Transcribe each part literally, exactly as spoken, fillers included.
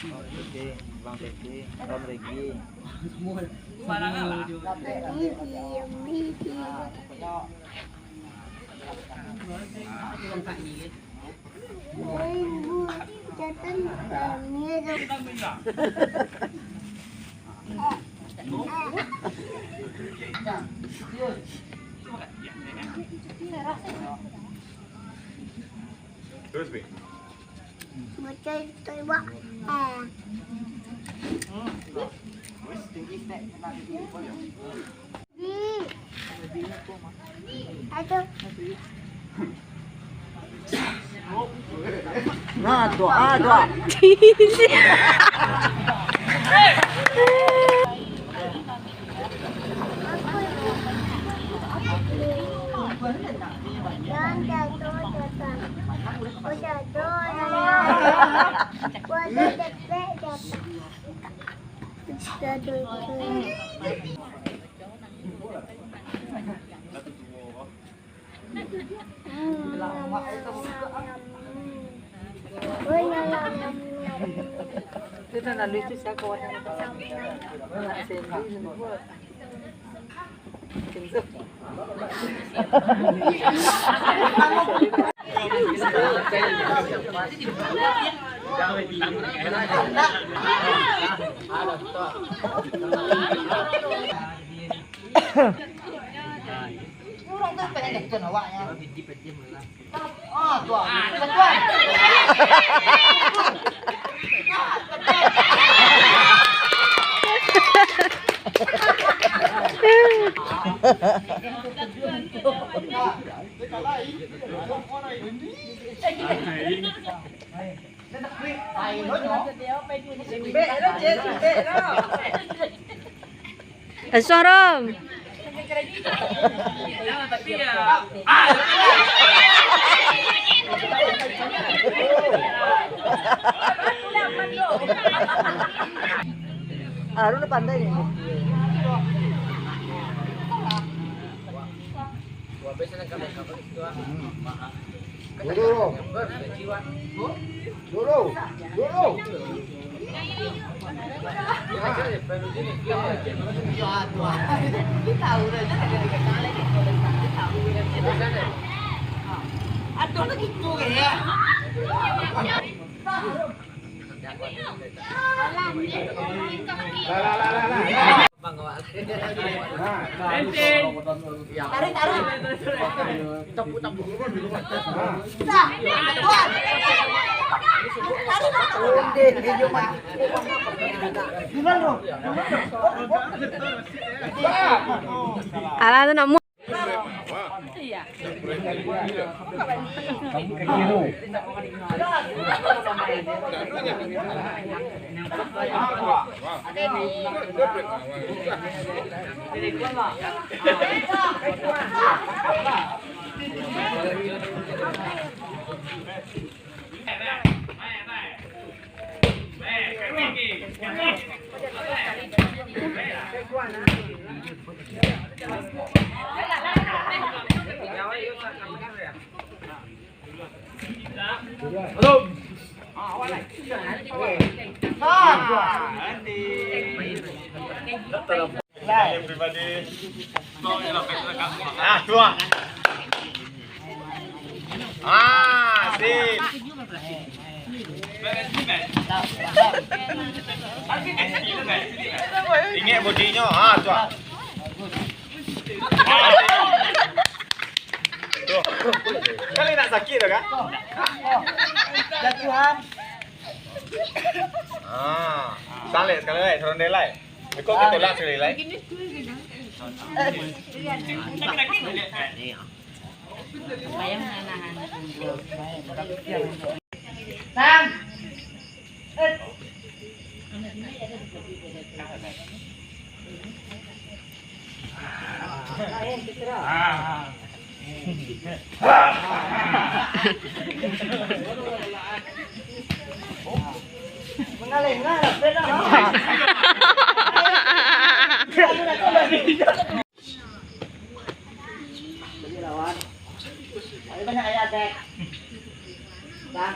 Bang Teti, Bang Regi. Terus, Bi. Macam tu, Wak. Eh. Hmm. Aduh. Nah, doa, doa. Itu nan lucu siapa warna? Nak sendiri, nak buat. Urang tu pengen nonton awaknyo. Ah, tuan. Tuan. Asuah, Rom. Arun pandai ni. Dulu, dulu. Dulu, dulu. Aduh, gitu ya. Tarik, tarik. Tarik, tarik. Alah, tu nak mu- Ah, tuang. Ah, sip. Ingat bodinyo. Ah, tuang. Tuh. Kali nak sakit tu kan? Jatuhan. Ah, salah sekali lai, seronde lai. Iko kito lah sekali lai. Tang. Banyak ayat, Dek. Bang.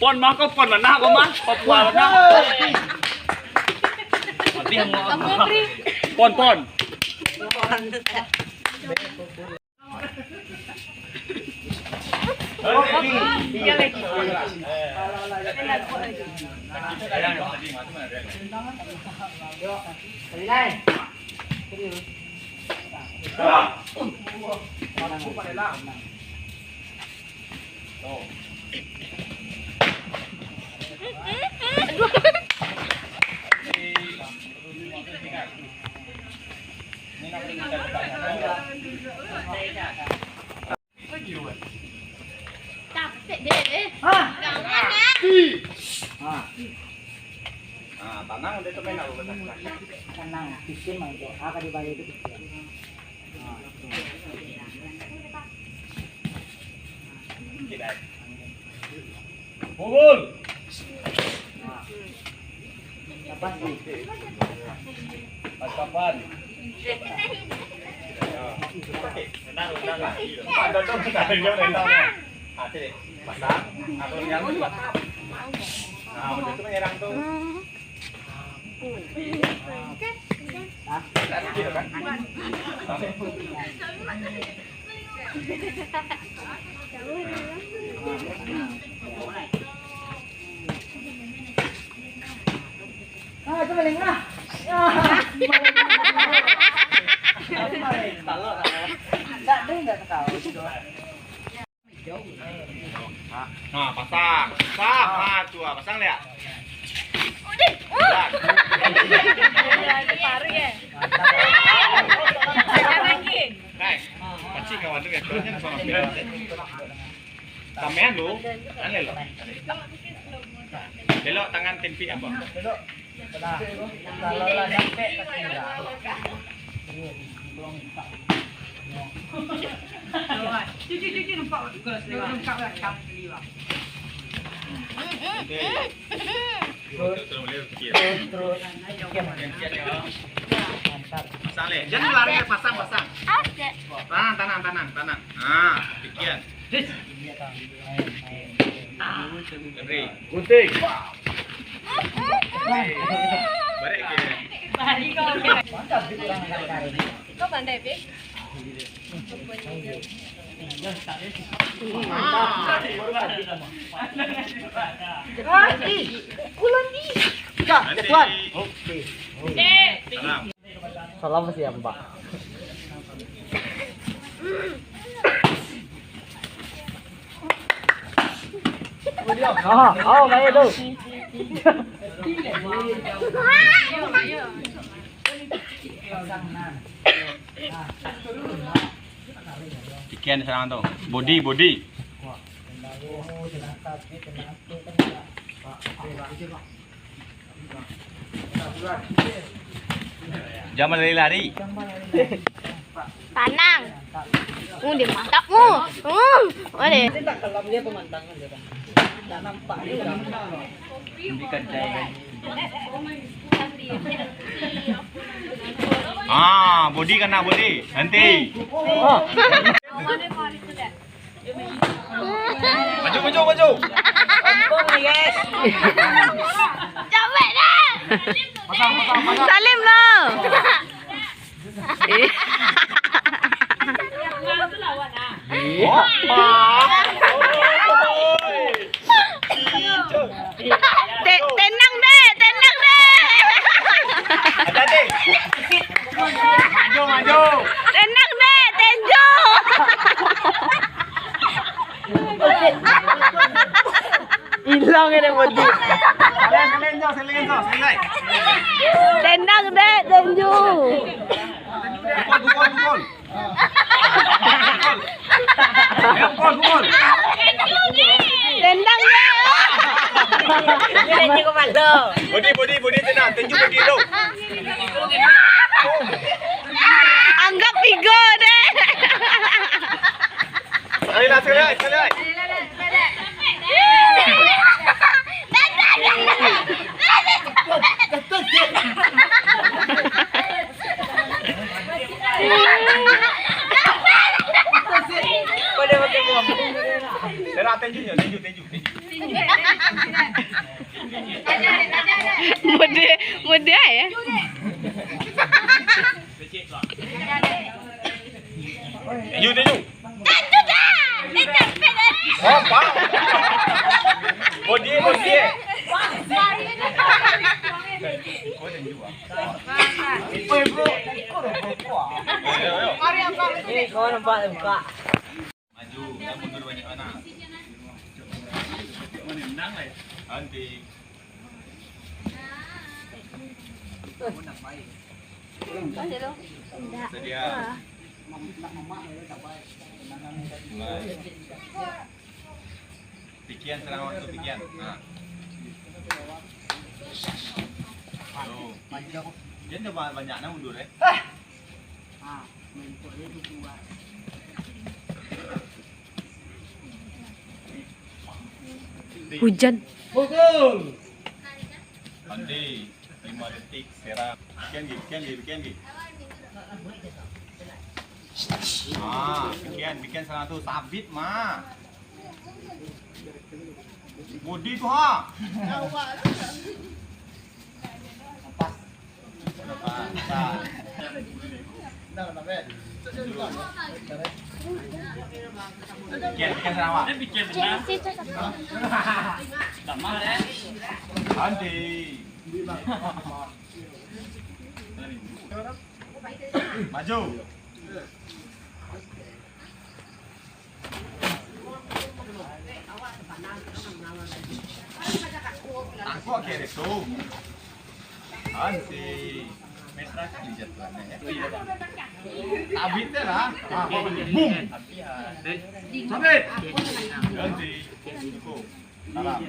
Pon mah ko, pon lah nah ko mah. Papua lah nah. Pon, pon. Capek deh, eh. Hah? Jangan, eh. Hah? Ah, tanang, dia tu main apa, tanang? Tanang, pikir mah itu. Apa dibalik itu pikir? Ah, tu. Pukul. Kapan? Pas kapan? Tenang, tenang. Ada tu, kita ada yang tenang. Ah, sini. Pasang. Aku yang dulu. Ah, udah tu menyerang tu. Ah, gitu kan? Ah, itu maling lah. Ah. Ndak, dia ndak tahu. Nah, pasang. Pasang. Ah, tu ah, pasang lihat. Lihat. Lagi paruh ya. Jangan lagi. Nah, pacik kawan tu kan. Samean lu, aneh lo. Belok tangan timpik apa? Kalau lah sampai ke sini. Cuci, cuci, nampak. Nampak lah, kau sendiri, bang. Terus, terus, terus. Mantap. Pasang, leh. Jangan lari, pasang, pasang. Tanang, tanang, tanang, tanang. Ah, pikiran. Gunting. Barek ke? Kau pandai, Pi? Ah, ih, kulon, ih. Dah, Tuan. Oke. Salam. Salam siap, Pak. Ah, oh, kayak itu. Pikian serangan tu. Body, body. Jangan lari-lari. Tanang. Uh, dia mantap. Uh, uh. Boleh. Ah, body kena body. Nanti. Maju, maju, maju. Ampun, guys. Capek dah. Pasang, pasang, pasang. Salim lo. Te-, tenang, Dek, tenang, Dek. Hati-hati. Maju, maju. Tenang, Dek, tenjo. Hilang ini body. Kalian, kalian, jauh, kalian, jauh, kalian. Tenang, Dek, tenjo. Pukul, pukul, pukul. Pukul, pukul. Tendang dia. Body, body, body, tenang. Tenju body tu. Anggap pigo deh. Sekali lah, sekali lah, sekali lah. Boleh pakai bom. Serak tenju nyo, tenju, tenju, tenju. Mode, mode ya? Tenju, tenju. Tenju dah. Dia capek dah. Oh, Pak. Body, body. Oi, bro. Ayo, ayo. Ni kau nampak buka. Maju, jangan mundur banyak bana. Menang lah ya. Nanti. Sedia. Mulai. Pikian serangan tu, pikian. Nah. Tuh. Dia dah ba-, banyak nah mundur, eh. Hujan. Pukul. Nanti lima detik, serang. Pikian, pikian, pikian. Ah, pikian, pikian sana tu, sabit mah. Body tu, ha. Pikian, pikian sana, Wak. Nanti. Maju. Tangkok kiri tu. Ansi. Metra kan jatuhannya, ya. Tabit dia lah. Ah, boom. Sabit. Ansi. Cukup. Salam.